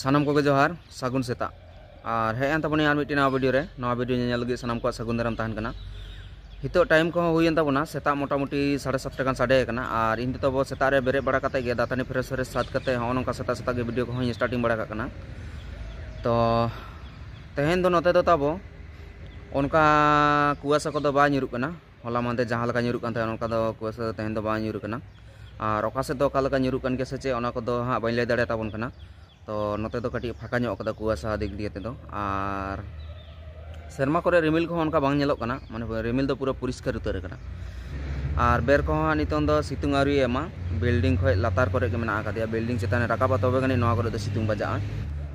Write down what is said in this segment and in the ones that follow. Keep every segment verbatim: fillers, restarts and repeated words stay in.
ᱥᱟᱱᱟᱢ ᱠᱚᱜᱮ ᱡᱚᱦᱟᱨ, ᱥᱟᱹᱜᱩᱱ ᱥᱮᱛᱟᱜ᱾ ᱟᱨ ᱦᱮᱡ ᱮᱱ ᱛᱟᱵᱚᱱᱟ ᱟᱨ ᱢᱤᱫᱴᱮᱱ ᱱᱟᱣᱟ ᱵᱷᱤᱰᱤᱭᱳ ᱨᱮ᱾ ᱱᱚᱣᱟ ᱵᱷᱤᱰᱤᱭᱳ ᱧᱮᱧᱮᱞ ᱞᱟᱹᱜᱤᱫ ᱥᱟᱱᱟᱢ ᱠᱚᱣᱟᱜ ᱥᱟᱹᱜᱩᱱ ᱫᱟᱨᱟᱢ ᱛᱟᱦᱮᱱ ᱠᱟᱱᱟ᱾ ᱱᱤᱛᱚᱜ ᱴᱟᱭᱤᱢ ᱠᱚᱦᱚᱸ ᱦᱩᱭᱮᱱ ᱛᱟᱵᱚᱱᱟ, ᱥᱮᱛᱟᱜ ᱢᱚᱴᱟᱢᱩᱴᱤ ᱥᱟᱲᱮ ᱥᱟᱛᱴᱟ ᱜᱟᱱ ᱥᱟᱰᱮ ᱟᱠᱟᱱᱟ᱾ ᱟᱨ ᱤᱧ ᱫᱚ ᱛᱟᱵᱚ ᱥᱮᱛᱟᱜ ᱨᱮ ᱵᱮᱨᱮᱫ ᱵᱟᱲᱟ ᱠᱟᱛᱮ ᱜᱮ ᱫᱟᱹᱛᱟᱹᱱᱤ ᱯᱷᱨᱮᱥ ᱯᱷᱨᱮᱥ ᱥᱟᱫ ᱠᱟᱛᱮ ᱦᱚᱸᱜᱼᱚ ᱱᱚᱝᱠᱟ ᱥᱮᱛᱟᱜ ᱥᱮᱛᱟᱜ ᱜᱮ ᱵᱷᱤᱰᱤᱭᱳ ᱠᱚᱦᱚᱸᱧ ᱥᱴᱟᱨᱴᱤᱝ ᱵᱟᱲᱟ ᱠᱟᱜ ᱠᱟᱱᱟ᱾ ᱛᱚ ᱛᱮᱦᱮᱧ ᱫᱚ ᱱᱚᱛᱮ ᱫᱚ ᱛᱟᱵᱚ ᱚᱱᱠᱟ ᱠᱩᱣᱟᱥᱟ ᱠᱚᱫᱚ ᱵᱟᱭ ᱧᱩᱨᱩᱜ ᱠᱟᱱᱟ᱾ ᱦᱚᱞᱟ ᱢᱟᱦᱫᱮᱨ ᱡᱟᱦᱟᱸ ᱞᱮᱠᱟ ᱧᱩᱨᱩᱜ ᱠᱟᱱ ᱛᱟᱦᱮᱸᱫ, ᱚᱱᱠᱟ ᱫᱚ ᱠᱩᱣᱟᱥᱟ ᱫᱚ ᱛᱮᱦᱮᱧ ᱫᱚ ᱵᱟᱝ ᱧᱩᱨᱩᱜ ᱠᱟᱱᱟ᱾ ᱟᱨ ᱚᱠᱟ ᱥᱮᱫ ᱫᱚ ᱚᱠᱟ ᱞᱮᱠᱟ ᱧᱩᱨᱩᱜ ᱠᱟᱱ ᱜᱮᱭᱟ ᱥᱮ ᱪᱮᱫ, ᱚᱱᱟ ᱠᱚᱫᱚ ᱦᱟᱸᱜ ᱵᱟᱹᱧ ᱞᱟᱹᱭ ᱫᱟᱲᱮᱭᱟᱛᱟᱵᱚᱱ ᱠᱟᱱᱟ᱾ ᱛᱚ ᱱᱚᱛᱮ ᱫᱚ ᱠᱟᱹᱴᱤᱡ ᱯᱷᱟᱸᱠᱟ ᱧᱚᱜ ᱠᱟᱫᱟ ᱠᱩᱣᱟᱥᱟ ᱫᱤᱠ ᱫᱤᱭᱮ ᱛᱮᱫᱚ᱾ ᱟᱨ ᱥᱮᱨᱢᱟ ᱠᱚᱨᱮ ᱨᱤᱢᱤᱞ ᱠᱚᱦᱚᱸ ᱚᱱᱠᱟ ᱵᱟᱝ ᱧᱮᱞᱚᱜ ᱠᱟᱱᱟ, ᱢᱟᱱᱮ ᱨᱤᱢᱤᱞ ᱫᱚ ᱯᱩᱨᱟᱹ ᱯᱚᱨᱤᱥᱠᱟᱨ ᱩᱛᱟᱹᱨ ᱟᱠᱟᱱᱟ᱾ ᱟᱨ ᱵᱮᱨ ᱠᱚᱦᱚᱸ ᱦᱟᱸᱜ ᱱᱤᱛᱚᱝ ᱫᱚ ᱥᱤᱛᱩᱝ ᱟᱹᱣᱨᱤ ᱮᱢᱟ, ᱵᱤᱞᱰᱤᱝ ᱠᱷᱚᱡ ᱞᱟᱛᱟᱨ ᱠᱚᱨᱮ ᱜᱮ ᱢᱮᱱᱟᱜ ᱟᱠᱟᱫᱮᱭᱟ᱾ ᱵᱤᱞᱰᱤᱝ ᱪᱮᱛᱟᱱ ᱨᱮ ᱨᱟᱠᱟᱵᱟ, ᱛᱚᱵᱮ ᱜᱟᱱᱤᱡ ᱱᱚᱣᱟ ᱠᱚᱨᱮ ᱫᱚ ᱥᱤᱛᱩᱝ ᱵᱟᱡᱟᱜᱼᱟ᱾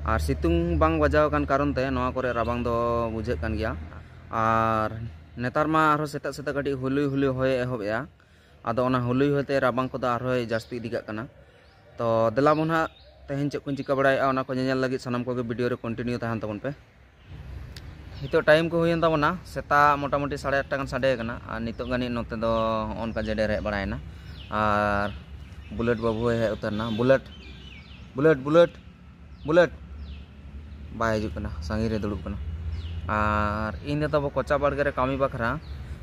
ᱟᱨ ᱥᱤᱛᱩᱝ ᱵᱟᱝ ᱵᱟᱡᱟᱣ ᱟᱠᱟᱱ ᱠᱟᱨᱚᱱ ᱛᱮ ᱱᱚᱣᱟ ᱠᱚᱨᱮ ᱨᱟᱵᱟᱝ ᱫᱚ ᱵᱩᱡᱷᱟᱹᱜ ᱠᱟᱱ ᱜᱮᱭᱟ᱾ ᱟᱨ ᱱᱮᱛᱟᱨ ᱢᱟ ᱟᱨᱦᱚᱸ ᱥᱮᱛᱟᱜ ᱥᱮᱛᱟᱜ ᱠᱟᱹᱴᱤᱡ ᱦᱩᱞᱩᱭ ᱦᱩᱞᱩᱭ ᱦᱚᱭᱮ ᱮᱦᱚᱵ ᱮᱜᱼᱟ᱾ ᱟᱫᱚ ᱚᱱᱟ ᱦᱩᱞᱩᱭ ᱦᱚᱭᱛᱮ ᱨᱟᱵᱟᱝ ᱠᱚᱫᱚ ᱟᱨᱦᱚᱸᱭ ᱡᱟᱹᱥᱛᱤ ᱤᱫᱤ ᱠᱟᱜ ᱠᱟᱱᱟ᱾ ᱛᱚ ᱫᱮᱞᱟ ᱵᱚᱱ ᱦᱟᱸᱜ ᱛᱮᱦᱮᱧ ᱪᱮᱫ ᱠᱚᱧ ᱪᱤᱠᱟᱹ ᱵᱟᱲᱟᱭᱮᱫᱼᱟ, ᱚᱱᱟ ᱠᱚ ᱧᱮᱧᱮᱞ ᱞᱟᱹᱜᱤᱫ ᱥᱟᱱᱟᱢ ᱠᱚᱜᱮ ᱵᱷᱤᱰᱤᱭᱳ ᱨᱮ ᱠᱚᱱᱴᱤᱱᱤᱭᱩ ᱛᱟᱦᱮᱱ ᱛᱟᱵᱚᱱ ᱯᱮ᱾ ᱱᱤᱛᱚᱜ ᱴᱟᱭᱤᱢ ᱠᱚ ᱦᱩᱭᱮᱱ ᱛᱟᱵᱚᱱᱟ, ᱥᱮᱛᱟᱜ ᱢᱚᱴᱟᱢᱩᱴᱤ ᱥᱟᱲᱮ ᱟᱴᱴᱟ ᱜᱟᱱ ᱥᱟᱰᱮ ᱟᱠᱟᱱᱟ᱾ ᱟᱨ ᱱᱤᱛᱚᱜ ᱜᱟᱱᱤᱡ ᱱᱚᱛᱮ ᱫᱚ ᱦᱚᱸᱜᱼᱚ ᱱᱚᱝᱠᱟ ᱡᱮᱰᱮᱨ ᱦᱮᱡ ᱵᱟᱲᱟᱭᱮᱱᱟ᱾ ᱟᱨ ᱵᱩᱞᱮᱴ ᱵᱟᱹᱵᱩ ᱦᱚᱸᱭ ᱦᱮᱡ ᱩᱛᱟᱹᱨ ᱮᱱᱟ᱾ ᱵᱩᱞᱮᱴ, ᱵᱩᱞᱮᱴ, ᱵᱩᱞᱮᱴ, ᱵᱩᱞᱮᱴ ᱵᱟᱭ ᱦᱤᱡᱩᱜ ᱠᱟᱱᱟ, ᱥᱟᱺᱜᱤᱧ ᱨᱮ ᱫᱩᱲᱩᱵ ᱠᱟᱱᱟ᱾ ᱟᱨ ᱤᱧ ᱫᱚ ᱛᱟᱵᱚ ᱠᱚᱪᱟ ᱵᱟᱲᱜᱮ ᱨᱮ ᱠᱟᱹᱢᱤ ᱵᱟᱠᱷᱨᱟ,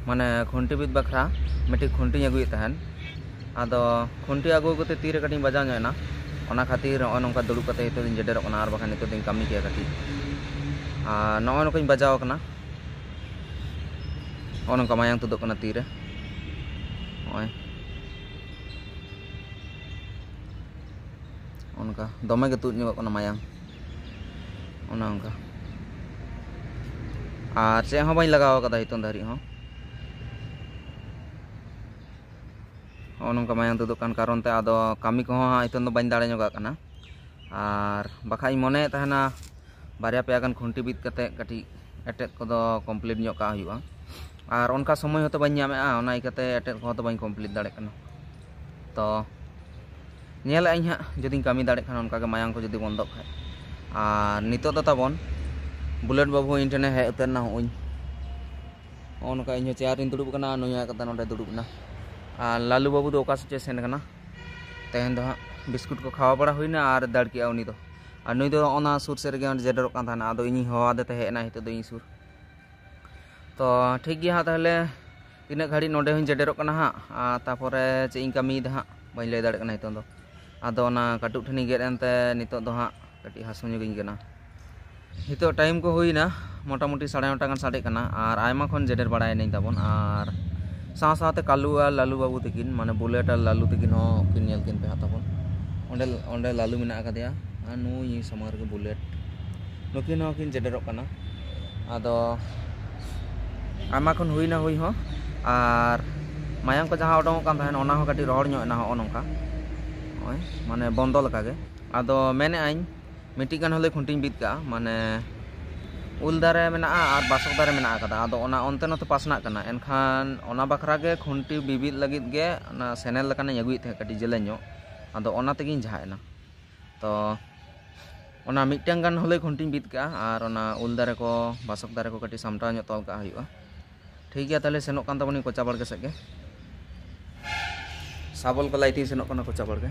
ᱢᱟᱱᱮ ᱠᱷᱩᱱᱴᱤ ᱵᱤᱫ ᱵᱟᱠᱷᱨᱟ ᱢᱤᱫᱴᱤᱡ ᱠᱷᱩᱱᱴᱤᱧ ᱟᱹᱜᱩᱭᱮᱫ ᱛᱟᱦᱮᱱ᱾ ᱟᱫᱚ ᱠᱷᱩᱱᱴᱤ ᱟᱹᱜᱩ ᱟᱹᱜᱩᱛᱮ ᱛᱤᱨᱮ ᱠᱟᱹᱴᱤᱡ ᱤᱧ ᱵᱟᱡᱟᱣ ᱧᱚᱜ ᱮᱱᱟ᱾ ᱚᱱᱟ ᱠᱷᱟᱹᱛᱤᱨ ᱱᱚᱜᱼᱚᱭ ᱱᱚᱝᱠᱟ ᱫᱩᱲᱩᱵ ᱠᱟᱛᱮ ᱱᱤᱛᱚᱜ ᱫᱚᱧ ᱡᱮᱰᱮᱨᱚᱜ ᱠᱟᱱᱟ, ᱟᱨ ᱵᱟᱠᱷᱟᱱ ᱱᱤᱛᱚᱜ ᱫᱚᱧ ᱠᱟᱹᱢᱤ ᱠᱮᱭᱟ ᱠᱟᱹᱴᱤᱡ᱾ ᱟᱨ ᱱᱚᱜᱼᱚᱭ ᱱᱚᱝᱠᱟᱧ ᱵᱟᱡᱟᱣ ᱟᱠᱟᱱᱟ᱾ ᱱᱚᱜᱼᱚ ᱱᱚᱝᱠᱟ ᱢᱟᱭᱟᱝ ᱛᱩᱫᱩᱜ ᱠᱟᱱᱟ ᱛᱤᱨᱮ᱾ ᱱᱚᱜᱼᱚᱭ ᱚᱱᱠᱟ ᱫᱚᱢᱮ ᱜᱮ ᱛᱩᱫ ᱧᱚᱜᱚᱜ ᱠᱟᱱᱟ ᱢᱟᱭᱟᱝ, ᱚᱱᱮ ᱚᱱᱠᱟ᱾ ᱟᱨ ᱪᱮᱫ ᱦᱚᱸ ᱵᱟᱹᱧ ᱞᱟᱜᱟᱣ ᱠᱟᱫᱟ ᱱᱤᱛᱚᱝ ᱫᱷᱟᱹᱨᱤᱡ ᱦᱚᱸ᱾ ᱱᱚᱜᱼᱚ ᱱᱚᱝᱠᱟ ᱢᱟᱭᱟᱝ ᱛᱩᱫᱩᱜ ᱠᱟᱱ ᱠᱟᱨᱚᱱ ᱛᱮ ᱟᱫᱚ ᱠᱟᱹᱢᱤ ᱠᱚᱦᱚᱸ ᱦᱟᱸᱜ ᱱᱤᱛᱚᱝ ᱫᱚ ᱵᱟᱹᱧ ᱫᱟᱲᱮ ᱧᱚᱜᱟᱜ ᱠᱟᱱᱟ᱾ ᱟᱨ ᱵᱟᱠᱷᱟᱡ ᱤᱧ ᱢᱚᱱᱮᱭᱮᱫ ᱛᱟᱦᱮᱱᱟ ᱵᱟᱨᱭᱟ ᱯᱮᱭᱟ ᱜᱟᱱ ᱠᱷᱩᱱᱴᱤ ᱵᱤᱫ ᱠᱟᱛᱮᱫ ᱠᱟᱹᱴᱤᱡ ᱮᱴᱮᱫ ᱠᱚᱫᱚ ᱠᱚᱢᱯᱞᱤᱴ ᱧᱚᱜ ᱠᱟᱜ ᱦᱩᱭᱩᱜᱼᱟ᱾ ᱟᱨ ᱚᱱᱠᱟ ᱥᱚᱢᱚᱭ ᱦᱚᱸᱛᱚ ᱵᱟᱹᱧ ᱧᱟᱢᱮᱫᱼᱟ, ᱚᱱᱟ ᱤᱭᱠᱟᱹᱛᱮ ᱮᱴᱮᱫ ᱠᱚᱦᱚᱸ ᱛᱚ ᱵᱟᱹᱧ ᱠᱚᱢᱯᱞᱤᱴ ᱫᱟᱲᱮᱭᱟᱜ ᱠᱟᱱᱟ᱾ ᱛᱚ ᱧᱮᱞᱮᱫ ᱟᱹᱧ ᱦᱟᱸᱜ, ᱡᱩᱫᱤᱧ ᱠᱟᱹᱢᱤ ᱫᱟᱲᱮᱭᱟᱜ ᱠᱷᱟᱱ, ᱚᱱᱠᱟᱜᱮ ᱢᱟᱭᱟᱝ ᱠᱚ ᱡᱩᱫᱤ ᱵᱚᱱᱫᱚᱜ ᱠᱷᱟᱡ᱾ ᱟᱨ ᱱᱤᱛᱚᱜ ᱫᱚ ᱛᱟᱵᱚᱱ ᱵᱩᱞᱮᱴ ᱵᱟᱹᱵᱩ ᱤᱧ ᱴᱷᱮᱱᱮ ᱦᱮᱡ ᱩᱛᱟᱹᱨ ᱮᱱᱟ᱾ ᱦᱚᱸᱜᱼᱚᱭ ᱱᱚᱜᱼᱚ ᱱᱚᱝᱠᱟ ᱤᱧᱦᱚᱸ ᱪᱮᱭᱟᱨ ᱨᱤᱧ ᱫᱩᱲᱩᱵ ᱟᱠᱟᱱᱟ, ᱱᱩᱭ ᱦᱚᱸ ᱦᱮᱡ ᱠᱟᱛᱮ ᱱᱚᱸᱰᱮ ᱫᱩᱲᱩᱵ ᱮᱱᱟ᱾ ᱟᱨ ᱞᱟᱞᱩ ᱵᱟᱹᱵᱩ ᱫᱚ ᱚᱠᱟ ᱥᱮᱫ ᱪᱚᱭ ᱥᱮᱱ ᱟᱠᱟᱱᱟ᱾ ᱛᱮᱦᱮᱧ ᱫᱚ ᱦᱟᱸᱜ ᱵᱤᱥᱠᱩᱴ ᱠᱚ ᱠᱷᱟᱣᱟ ᱵᱟᱲᱟ ᱦᱩᱭᱱᱟ ᱟᱨ ᱫᱟᱹᱲ ᱠᱮᱜᱼᱟ ᱩᱱᱤ ᱫᱚ᱾ ᱟᱨ ᱱᱩᱭ ᱫᱚ ᱚᱱᱟ ᱥᱩᱨ ᱥᱮᱫ ᱨᱮᱜᱮ ᱡᱮᱰᱮᱨᱚᱜ ᱠᱟᱱ ᱛᱟᱦᱮᱱᱟ᱾ ᱟᱫᱚ ᱤᱧᱤᱧ ᱦᱚᱦᱚ ᱟᱫᱮ ᱛᱮ ᱦᱮᱡ ᱮᱱᱟ ᱱᱤᱛᱚᱜ ᱫᱚ ᱤᱧ ᱥᱩᱨ᱾ ᱛᱚ ᱴᱷᱤᱠ ᱜᱮᱭᱟ ᱦᱟᱸᱜ, ᱛᱟᱦᱚᱞᱮ ᱛᱤᱱᱟᱹᱜ ᱜᱷᱟᱹᱲᱤᱡ ᱱᱚᱰᱮ ᱦᱚᱸᱧ ᱡᱮᱰᱮᱨᱚᱜ ᱠᱟᱱᱟ ᱦᱟᱸᱜ, ᱟᱨ ᱛᱟᱯᱚᱨᱮ ᱪᱮᱫ ᱤᱧ ᱠᱟᱹᱢᱤᱭᱮᱫᱟ ᱦᱟᱸᱜ ᱵᱟᱹᱧ ᱞᱟᱹᱭ ᱫᱟᱲᱮᱭᱟᱜ ᱠᱟᱱᱟ ᱱᱤᱛᱚᱜ ᱫᱚ᱾ ᱟᱫᱚ ᱚᱱᱟ ᱠᱟᱹᱴᱩᱵ ᱴᱷᱮᱱᱤᱧ ᱜᱮᱫ ᱮᱱᱛᱮ ᱱᱤᱛᱚᱜ ᱫᱚ ᱦᱟᱸᱜ ᱠᱟᱹᱴᱤᱡ ᱦᱟᱹᱥᱩ ᱧᱚᱜᱤᱧ ᱠᱟᱱᱟ᱾ ᱱᱤᱛᱚᱜ ᱴᱟᱭᱤᱢ ᱠᱚ ᱦᱩᱭᱱᱟ, ᱢᱚᱴᱟᱢᱩᱴᱤ ᱥᱟᱲᱮ ᱱᱚᱴᱟ ᱜᱟᱱ ᱥᱟᱰᱮ ᱠᱟᱱᱟ, ᱟᱨ ᱟᱭᱢᱟ ᱠᱷᱚᱱ ᱡᱮᱰᱮᱨ ᱵᱟᱲᱟᱭᱮᱱᱟᱹᱧ ᱛᱟᱵᱚᱱ᱾ ᱟᱨ ᱥᱟᱶ ᱥᱟᱶᱛᱮ ᱠᱟᱞᱩ ᱟᱨ ᱞᱟᱞᱩ ᱵᱟᱹᱵᱩ ᱛᱟᱹᱠᱤᱱ, ᱢᱟᱱᱮ ᱵᱩᱞᱮᱴ ᱟᱨ ᱞᱟᱞᱩ ᱛᱟᱹᱠᱤᱱ ᱦᱚᱸ ᱠᱤᱱ ᱧᱮᱞ ᱠᱤᱱ ᱯᱮ ᱦᱟᱸᱜ ᱛᱟᱵᱚᱱ᱾ ᱚᱸᱰᱮ, ᱚᱸᱰᱮ ᱞᱟᱞᱩ ᱢᱮᱱᱟᱜ ᱟᱠᱟᱫᱮᱭᱟ ᱟᱨ ᱱᱩᱭ ᱥᱟᱢᱟᱝ ᱨᱮᱜᱮ ᱵᱩᱞᱮᱴ, ᱱᱩᱠᱤᱱ ᱦᱚᱸ ᱠᱤᱱ ᱡᱮᱰᱮᱨᱚᱜ ᱠᱟᱱᱟ᱾ ᱟᱫᱚ ᱟᱭᱢᱟ ᱠᱷᱚᱱ ᱦᱩᱭᱱᱟ ᱦᱩᱭ ᱦᱚᱸ, ᱟᱨ ᱢᱟᱭᱟᱝ ᱠᱚ ᱡᱟᱦᱟᱸ ᱚᱰᱚᱝᱚᱜ ᱠᱟᱱ ᱛᱟᱦᱮᱸᱫ, ᱚᱱᱟ ᱦᱚᱸ ᱠᱟᱹᱴᱤᱡ ᱨᱚᱦᱚᱲ ᱧᱚᱜ ᱮᱱᱟ ᱦᱚᱸᱜᱼᱚ ᱱᱚᱝᱠᱟ, ᱱᱚᱜᱼᱚᱭ ᱢᱟᱱᱮ ᱵᱚᱱᱫᱚ ᱞᱮᱠᱟᱜᱮ᱾ ᱟᱫᱚ ᱢᱮᱱᱮᱫ ᱟᱹᱧ ᱢᱤᱫᱴᱤᱡ ᱜᱟᱱ ᱦᱚᱞᱮ ᱠᱷᱩᱱᱴᱤᱧ ᱵᱤᱫ ᱠᱟᱜᱼᱟ, ᱢᱟᱱᱮ ᱩᱞ ᱫᱟᱨᱮ ᱢᱮᱱᱟᱜᱼᱟ ᱟᱨ ᱵᱟᱥᱚᱠ ᱫᱟᱨᱮ ᱢᱮᱱᱟᱜ ᱟᱠᱟᱫᱟ᱾ ᱟᱫᱚ ᱚᱱᱟ ᱚᱱᱛᱮ ᱱᱚᱛᱮ ᱯᱟᱥᱱᱟᱜ ᱠᱟᱱᱟ, ᱮᱱᱠᱷᱟᱱ ᱚᱱᱟ ᱵᱟᱠᱷᱨᱟ ᱜᱮ ᱠᱷᱩᱱᱴᱤ ᱵᱤᱵᱤᱫ ᱞᱟᱹᱜᱤᱫ ᱜᱮ ᱚᱱᱟ ᱥᱮᱱᱮᱞ ᱞᱮᱠᱟᱱᱟᱜ ᱤᱧ ᱟᱹᱜᱩᱭᱮᱫ ᱛᱟᱦᱮᱸᱫ, ᱠᱟᱹᱴᱤᱡ ᱡᱮᱞᱮᱧ ᱧᱚᱜ᱾ ᱟᱫᱚ ᱚᱱᱟ ᱛᱮᱜᱮᱧ ᱡᱷᱟᱜ ᱮᱱᱟ᱾ ᱛᱚ ᱚᱱᱟ ᱢᱤᱫᱴᱟᱝ ᱜᱟᱱ ᱦᱚᱞᱮ ᱠᱷᱩᱱᱴᱤᱧ ᱵᱤᱫ ᱠᱟᱜᱼᱟ, ᱟᱨ ᱚᱱᱟ ᱩᱞ ᱫᱟᱨᱮ ᱠᱚ ᱵᱟᱥᱚᱠ ᱫᱟᱨᱮ ᱠᱚ ᱠᱟᱹᱴᱤᱡ ᱥᱟᱢᱴᱟᱣ ᱧᱚᱜ ᱛᱚᱞ ᱠᱟᱜ ᱦᱩᱭᱩᱜᱼᱟ᱾ ᱴᱷᱤᱠ ᱜᱮᱭᱟ, ᱛᱟᱦᱚᱞᱮ ᱥᱮᱱᱚᱜ ᱠᱟᱱ ᱛᱟᱵᱚᱱᱤᱧ ᱠᱚᱪᱟ ᱵᱟᱲᱜᱮ ᱥᱮᱫ ᱜᱮ᱾ ᱥᱟᱵᱚᱞ ᱠᱚ ᱞᱟᱭᱤᱴᱤᱧ ᱥᱮᱱᱚᱜ ᱠᱟᱱᱟ ᱠᱚᱪᱟ ᱵᱟᱲᱜᱮ᱾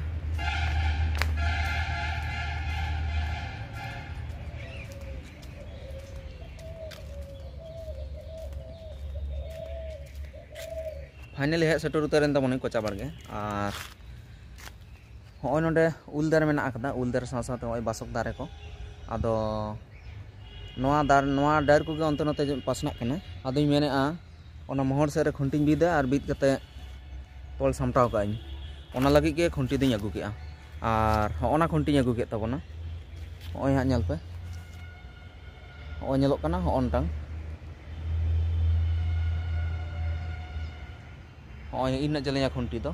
ᱯᱷᱟᱭᱱᱟᱞᱤ ᱦᱮᱡ ᱥᱮᱴᱮᱨ ᱩᱛᱟᱹᱨᱮᱱ ᱛᱟᱵᱚᱱᱟᱹᱧ ᱠᱚᱪᱟ ᱵᱟᱲᱜᱮ᱾ ᱟᱨ ᱦᱚᱸᱜᱼᱚᱭ ᱱᱚᱰᱮ ᱩᱞ ᱫᱟᱨᱮ ᱢᱮᱱᱟᱜ ᱟᱠᱟᱫᱟ, ᱩᱞ ᱫᱟᱨᱮ ᱥᱟᱶ ᱥᱟᱶᱛᱮ ᱦᱚᱸᱜᱼᱚᱭ ᱵᱟᱥᱚᱠ ᱫᱟᱨᱮ ᱠᱚ᱾ ᱟᱫᱚ ᱱᱚᱣᱟ ᱫᱟᱨ-, ᱱᱚᱣᱟ ᱰᱟᱹᱨ ᱠᱚᱜᱮ ᱚᱱᱛᱮ ᱱᱚᱛᱮ ᱯᱟᱥᱱᱟᱜ ᱠᱟᱱᱟ᱾ ᱟᱫᱚᱧ ᱢᱮᱱᱮᱫᱼᱟ ᱚᱱᱟ ᱢᱚᱦᱚᱲ ᱥᱮᱫ ᱨᱮ ᱠᱷᱩᱱᱴᱤᱧ ᱵᱤᱫᱟ ᱟᱨ ᱵᱤᱫ ᱠᱟᱛᱮ ᱛᱚᱞ ᱥᱟᱢᱴᱟᱣ ᱠᱟᱜᱼᱟᱹᱧ, ᱚᱱᱟ ᱞᱟᱹᱜᱤᱫ ᱜᱮ ᱠᱷᱩᱱᱴᱤ ᱫᱚᱧ ᱟᱹᱜᱩ ᱠᱮᱜᱼᱟ᱾ ᱟᱨ ᱦᱚᱸᱜᱼᱚ ᱱᱟ ᱠᱷᱩᱱᱴᱤᱧ ᱟᱹᱜᱩ ᱠᱮᱫ ᱛᱟᱵᱚᱱᱟ, ᱦᱚᱸᱜᱼᱚᱭ ᱦᱟᱸᱜ ᱧᱮᱞ ᱯᱮ, ᱦᱚᱸᱜᱼᱚᱭ ᱧᱮᱞᱚᱜ ᱠᱟᱱᱟ ᱦᱚᱸᱜᱼᱚ ᱱᱴᱟᱝ, ᱦᱚᱸᱜᱼᱚᱭ ᱤᱱᱟᱹᱜ ᱡᱮᱞᱮᱧᱟ ᱠᱷᱩᱱᱴᱤ ᱫᱚ᱾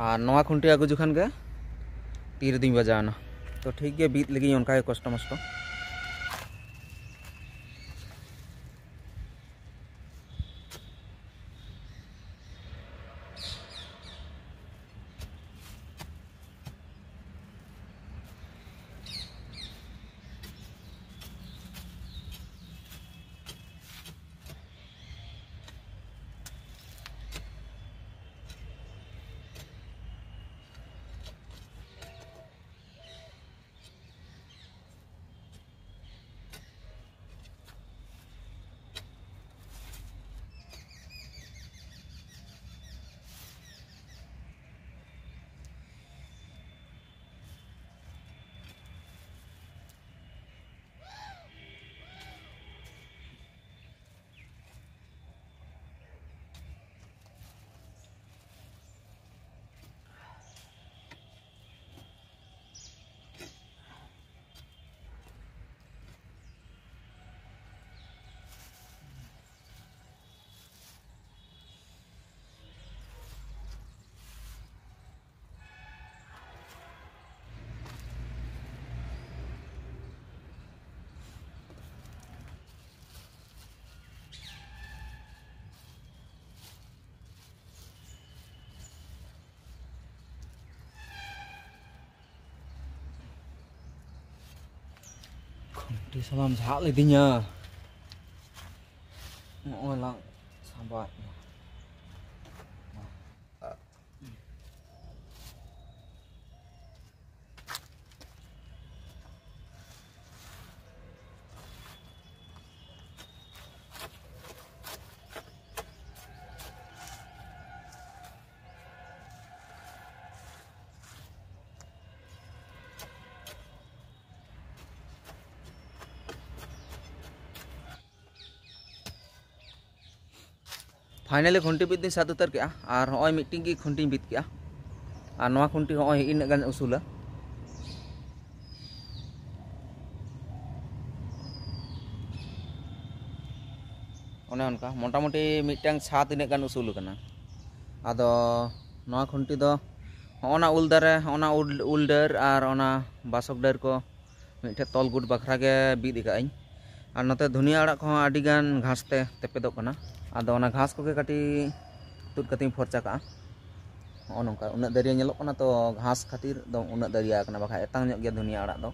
ᱟᱨ ᱱᱚᱣᱟ ᱠᱷᱩᱱᱴᱤ ᱟᱹᱜᱩ ᱡᱚᱠᱷᱚᱱ ᱜᱮ ᱛᱤ ᱨᱮᱫᱚᱧ ᱵᱟᱡᱟᱣ ᱮᱱᱟ᱾ ᱛᱚ ᱴᱷᱤᱠ ᱜᱮ, ᱵᱤᱫ ᱞᱮᱜᱤᱧ ᱚᱱᱠᱟ ᱜᱮ ᱠᱚᱥᱴᱚ ᱢᱚᱥᱴᱚ᱾ ᱟᱹᱰᱤ ᱥᱟᱞᱟᱢ ᱡᱷᱟᱜ ᱞᱤᱫᱤᱧᱟ᱾ ᱱᱚᱜᱼᱚᱭ ᱞᱟᱝ ᱥᱟᱢᱵᱟᱣᱮᱫ ᱢᱮᱭᱟ᱾ ᱯᱷᱟᱭᱱᱟᱞᱤ ᱠᱷᱩᱱᱴᱤ ᱵᱤᱫ ᱫᱩᱧ ᱥᱟᱹᱛ ᱩᱛᱟᱹᱨ ᱠᱮᱜᱼᱟ᱾ ᱟᱨ ᱦᱚᱸᱜᱼᱚᱭ ᱢᱤᱫᱴᱤᱡ ᱜᱮ ᱠᱷᱩᱱᱴᱤᱧ ᱵᱤᱫ ᱠᱮᱜᱼᱟ᱾ ᱟᱨ ᱱᱚᱣᱟ ᱠᱷᱩᱱᱴᱤ ᱦᱚᱸᱜᱼᱚᱭ ᱤᱱᱟᱹᱜ ᱜᱟᱱ ᱩᱥᱩᱞᱟ᱾ ᱚᱱᱮ ᱚᱱᱠᱟ ᱢᱚᱴᱟᱢᱩᱴᱤ ᱢᱤᱫᱴᱟᱝ ᱪᱷᱟᱫᱽ ᱤᱱᱟᱹᱜ ᱜᱟᱱ ᱩᱥᱩᱞ ᱟᱠᱟᱱᱟ᱾ ᱟᱫᱚ ᱱᱚᱣᱟ ᱠᱷᱩᱱᱴᱤ ᱫᱚ ᱦᱚᱸᱜᱼᱚ ᱱᱟ ᱩᱞ ᱫᱟᱨᱮ, ᱦᱚᱸᱜᱼᱚ ᱱᱟ ᱩᱞ, ᱩᱞ ᱰᱟᱹᱨ ᱟᱨ ᱚᱱᱟ ᱵᱟᱥᱚᱠ ᱰᱟᱹᱨ ᱠᱚ ᱢᱤᱫᱴᱷᱮᱱ ᱛᱚᱞ ᱜᱩᱴ ᱵᱟᱠᱷᱨᱟ ᱜᱮ ᱵᱤᱫ ᱟᱠᱟᱫ ᱟᱹᱧ᱾ ᱟᱨ ᱱᱚᱛᱮ ᱫᱷᱩᱱᱤᱭᱟᱹ ᱟᱲᱟᱜ ᱠᱚᱦᱚᱸ ᱟᱹᱰᱤ ᱜᱟᱱ ᱜᱷᱟᱥ ᱛᱮ ᱛᱮᱯᱮᱫᱚᱜ ᱠᱟᱱᱟ᱾ ᱟᱫᱚ ᱚᱱᱟ ᱜᱷᱟᱥ ᱠᱚᱜᱮ ᱠᱟᱹᱴᱤᱡ ᱛᱩᱫ ᱠᱟᱛᱮᱧ ᱯᱷᱚᱨᱪᱟ ᱠᱟᱜᱼᱟ᱾ ᱦᱚᱸᱜᱼᱚ ᱱᱚᱝᱠᱟ ᱩᱱᱟᱹᱜ ᱫᱟᱹᱨᱭᱟᱹ ᱧᱮᱞᱚᱜ ᱠᱟᱱᱟ, ᱛᱚ ᱜᱷᱟᱥ ᱠᱷᱟᱹᱛᱤᱨ ᱫᱚ ᱩᱱᱟᱹᱜ ᱫᱟᱹᱨᱭᱟᱹ ᱟᱠᱟᱱᱟ, ᱵᱟᱠᱷᱟᱡ ᱮᱛᱟᱝ ᱧᱚᱜ ᱜᱮᱭᱟ ᱫᱷᱩᱱᱤᱭᱟᱹ ᱟᱲᱟᱜ ᱫᱚ᱾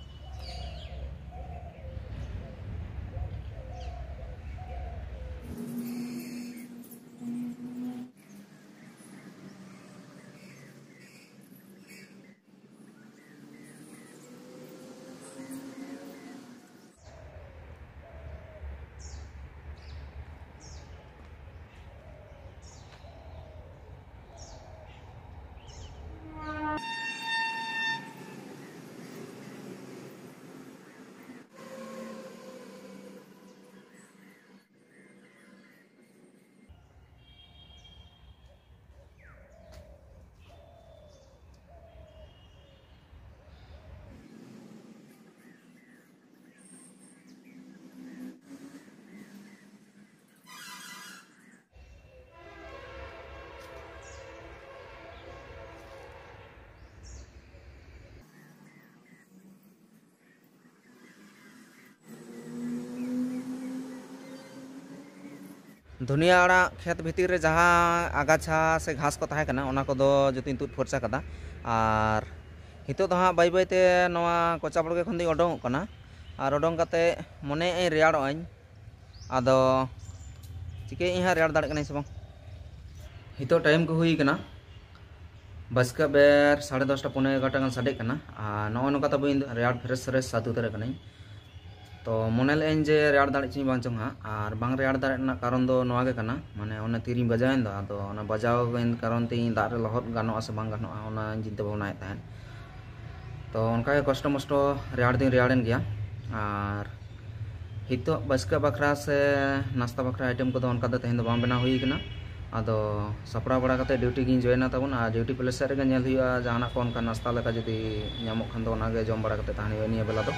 ᱫᱷᱩᱱᱤᱭᱟᱹ ᱟᱲᱟᱜ ᱠᱷᱮᱛ ᱵᱷᱤᱛᱤᱨ ᱨᱮ ᱡᱟᱦᱟᱸ ᱟᱜᱟᱪᱷᱟ ᱥᱮ ᱜᱷᱟᱥ ᱠᱚ ᱛᱟᱦᱮᱸ ᱠᱟᱱᱟ, ᱚᱱᱟ ᱠᱚᱫᱚ ᱡᱚᱛᱚᱧ ᱛᱩᱫ ᱯᱷᱚᱨᱪᱟ ᱠᱟᱫᱟ᱾ ᱟᱨ ᱱᱤᱛᱚᱜ ᱫᱚ ᱦᱟᱸᱜ ᱵᱟᱹᱭ ᱵᱟᱹᱭ ᱛᱮ ᱱᱚᱣᱟ ᱠᱚᱪᱟ ᱵᱟᱲᱜᱮ ᱠᱷᱚᱱ ᱫᱚᱧ ᱚᱰᱚᱝᱚᱜ ᱠᱟᱱᱟ᱾ ᱟᱨ ᱚᱰᱚᱝ ᱠᱟᱛᱮ ᱢᱚᱱᱮᱭᱮᱫ ᱟᱹᱧ ᱨᱮᱭᱟᱲᱚᱜ ᱟᱹᱧ᱾ ᱟᱫᱚ ᱪᱤᱠᱟᱹᱭᱮᱫ ᱟᱹᱧ ᱦᱟᱸᱜ, ᱨᱮᱭᱟᱲ ᱫᱟᱲᱮᱭᱟᱜ ᱠᱟᱹᱱᱟᱹᱧ ᱥᱮ ᱵᱟᱝ? ᱱᱤᱛᱚᱜ ᱴᱟᱭᱤᱢ ᱠᱚ ᱦᱩᱭ ᱠᱟᱱᱟ ᱵᱟᱥᱠᱮ ᱵᱮᱨ ᱥᱟᱲᱮ ᱫᱚᱥᱴᱟ, ᱯᱚᱱᱮ ᱮᱜᱟᱨᱚᱴᱟ ᱜᱟᱱ ᱥᱟᱰᱮᱜ ᱠᱟᱱᱟ᱾ ᱟᱨ ᱱᱚᱜᱼᱚᱭ ᱱᱚᱝᱠᱟ ᱛᱟᱵᱚ ᱤᱧ ᱫᱚ ᱨᱮᱭᱟᱲ ᱯᱷᱨᱮᱥ ᱯᱷᱨᱮᱥ ᱥᱟᱹᱛ ᱩᱛᱟᱹᱨ ᱟᱠᱟᱱᱟᱹᱧ᱾ ᱛᱚ ᱢᱚᱱᱮ ᱞᱮᱫ ᱟᱹᱧ ᱡᱮ ᱨᱮᱭᱟᱲ ᱫᱟᱲᱮᱜ ᱪᱚᱧ ᱵᱟᱝ ᱪᱚᱝ ᱦᱟᱸᱜ, ᱟᱨ ᱵᱟᱝ ᱨᱮᱭᱟᱲ ᱫᱟᱲᱮᱜ ᱨᱮᱱᱟᱜ ᱠᱟᱨᱚᱱ ᱫᱚ ᱱᱚᱣᱟ ᱜᱮ ᱠᱟᱱᱟ, ᱢᱟᱱᱮ ᱚᱱᱟ ᱛᱤᱨᱤᱧ ᱵᱟᱡᱟᱣᱮᱱ ᱫᱚ, ᱟᱫᱚ ᱚᱱᱟ ᱵᱟᱡᱟᱣ ᱮᱱ ᱠᱟᱨᱚᱱ ᱛᱮ ᱤᱧ ᱫᱟᱜ ᱨᱮ ᱞᱚᱦᱚᱫ ᱜᱟᱱᱚᱜᱼᱟ ᱥᱮ ᱵᱟᱝ ᱜᱟᱱᱚᱜᱼᱟ, ᱚᱱᱟᱧ ᱪᱤᱱᱛᱟᱹ ᱵᱷᱟᱵᱽᱱᱟᱭᱮᱫ ᱛᱟᱦᱮᱸᱫ᱾ ᱛᱚ ᱚᱱᱠᱟ ᱜᱮ ᱠᱚᱥᱴᱚ ᱢᱚᱥᱴᱚ ᱨᱮᱭᱟᱲ ᱫᱚᱧ ᱨᱮᱭᱟᱲᱮᱱ ᱜᱮᱭᱟ᱾ ᱟᱨ ᱱᱤᱛᱚᱜ ᱵᱟᱥᱠᱮ ᱵᱟᱠᱷᱨᱟ ᱥᱮ ᱱᱟᱥᱛᱟ ᱵᱟᱠᱷᱨᱟ ᱟᱭᱴᱮᱢ ᱠᱚᱫᱚ ᱚᱱᱠᱟ ᱫᱚ ᱛᱮᱦᱮᱧ ᱫᱚ ᱵᱟᱝ ᱵᱮᱱᱟᱣ ᱦᱩᱭ ᱠᱟᱱᱟ᱾ ᱟᱫᱚ ᱥᱟᱯᱲᱟᱣ ᱵᱟᱲᱟ ᱠᱟᱛᱮ ᱰᱤᱭᱩᱴᱤ ᱜᱤᱧ ᱡᱚᱭᱮᱱᱟ ᱛᱟᱵᱚᱱ, ᱟᱨ ᱰᱤᱭᱩᱴᱤ ᱯᱞᱮᱥ ᱥᱮᱫ ᱨᱮᱜᱮ ᱧᱮᱞ ᱦᱩᱭᱩᱜᱼᱟ, ᱡᱟᱦᱟᱱᱟᱜ ᱠᱚ ᱚᱱᱠᱟ ᱱᱟᱥᱛᱟ ᱞᱮᱠᱟ ᱡᱩᱫᱤ ᱧᱟᱢᱚᱜ ᱠᱷᱟᱱ ᱫᱚ ᱚᱱᱟᱜᱮ ᱡᱚᱢ ᱵᱟᱲᱟ ᱠᱟᱛᱮ ᱛᱟᱦᱮᱱ ᱦᱩᱭᱩᱜᱼᱟ ᱱᱤᱭᱟᱹ ᱵᱮᱞᱟ ᱫᱚ᱾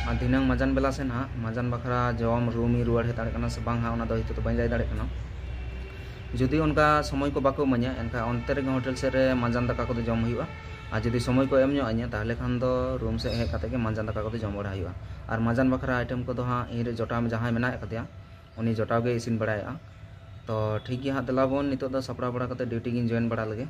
ᱟᱨ ᱫᱷᱤᱱᱟᱹᱝ ᱢᱟᱡᱟᱱ ᱵᱮᱞᱟ ᱥᱮᱱ ᱦᱟᱸᱜ ᱢᱟᱡᱟᱱ ᱵᱟᱠᱷᱨᱟ ᱡᱚᱢ ᱨᱩᱢᱤᱧ ᱨᱩᱣᱟᱹᱲ ᱦᱮᱡ ᱫᱟᱲᱮᱭᱟᱜ ᱠᱟᱱᱟ ᱥᱮ ᱵᱟᱝ ᱦᱟᱸᱜ, ᱚᱱᱟ ᱫᱚ ᱱᱤᱛᱚᱜ ᱫᱚ ᱵᱟᱹᱧ ᱞᱟᱹᱭ ᱫᱟᱲᱮᱭᱟᱜ ᱠᱟᱱᱟ᱾ ᱡᱩᱫᱤ ᱚᱱᱠᱟ ᱥᱚᱢᱚᱭ ᱠᱚ ᱵᱟᱠᱚ ᱤᱢᱟᱹᱧᱟ, ᱮᱱᱠᱷᱟᱱ ᱚᱱᱛᱮ ᱨᱮᱜᱮ ᱦᱳᱴᱮᱞ ᱥᱮᱫ ᱨᱮ ᱢᱟᱸᱡᱟᱱ ᱫᱟᱠᱟ ᱠᱚᱫᱚ ᱡᱚᱢ ᱦᱩᱭᱩᱜᱼᱟ᱾ ᱟᱨ ᱡᱩᱫᱤ ᱥᱚᱢᱚᱭ ᱠᱚ ᱮᱢ ᱧᱚᱜ ᱟᱹᱧᱟ, ᱛᱟᱦᱚᱞᱮ ᱠᱷᱟᱱ ᱫᱚ ᱨᱩᱢ ᱥᱮᱫ ᱦᱮᱡ ᱠᱟᱛᱮ ᱜᱮ ᱢᱟᱸᱡᱟᱱ ᱫᱟᱠᱟ ᱠᱚᱫᱚ ᱡᱚᱢ ᱵᱟᱲᱟ ᱦᱩᱭᱩᱜᱼᱟ᱾ ᱟᱨ ᱢᱟᱸᱡᱟᱱ ᱵᱟᱠᱷᱨᱟ ᱟᱭᱴᱮᱢ ᱠᱚᱫᱚ ᱦᱟᱸᱜ ᱤᱧ ᱨᱮ ᱡᱚᱴᱟᱣ ᱡᱟᱦᱟᱸᱭ ᱢᱮᱱᱟᱭ ᱟᱠᱟᱫᱮᱭᱟ, ᱩᱱᱤ ᱡᱚᱴᱟᱣ ᱜᱮ ᱤᱥᱤᱱ ᱵᱟᱲᱟᱭᱮᱫᱼᱟ᱾ ᱛᱚ ᱴᱷᱤᱠ ᱜᱮᱭᱟ ᱦᱟᱸᱜ, ᱫᱮᱞᱟ ᱵᱚᱱ ᱱᱤᱛᱚᱜ ᱫᱚ ᱥᱟᱯᱲᱟᱣ ᱵᱟᱲᱟ ᱠᱟᱛᱮ ᱰᱤᱭᱩᱴᱤ ᱜᱤᱧ ᱡᱚᱭᱮᱱ ᱵᱟᱲᱟ ᱞᱮᱜᱮ᱾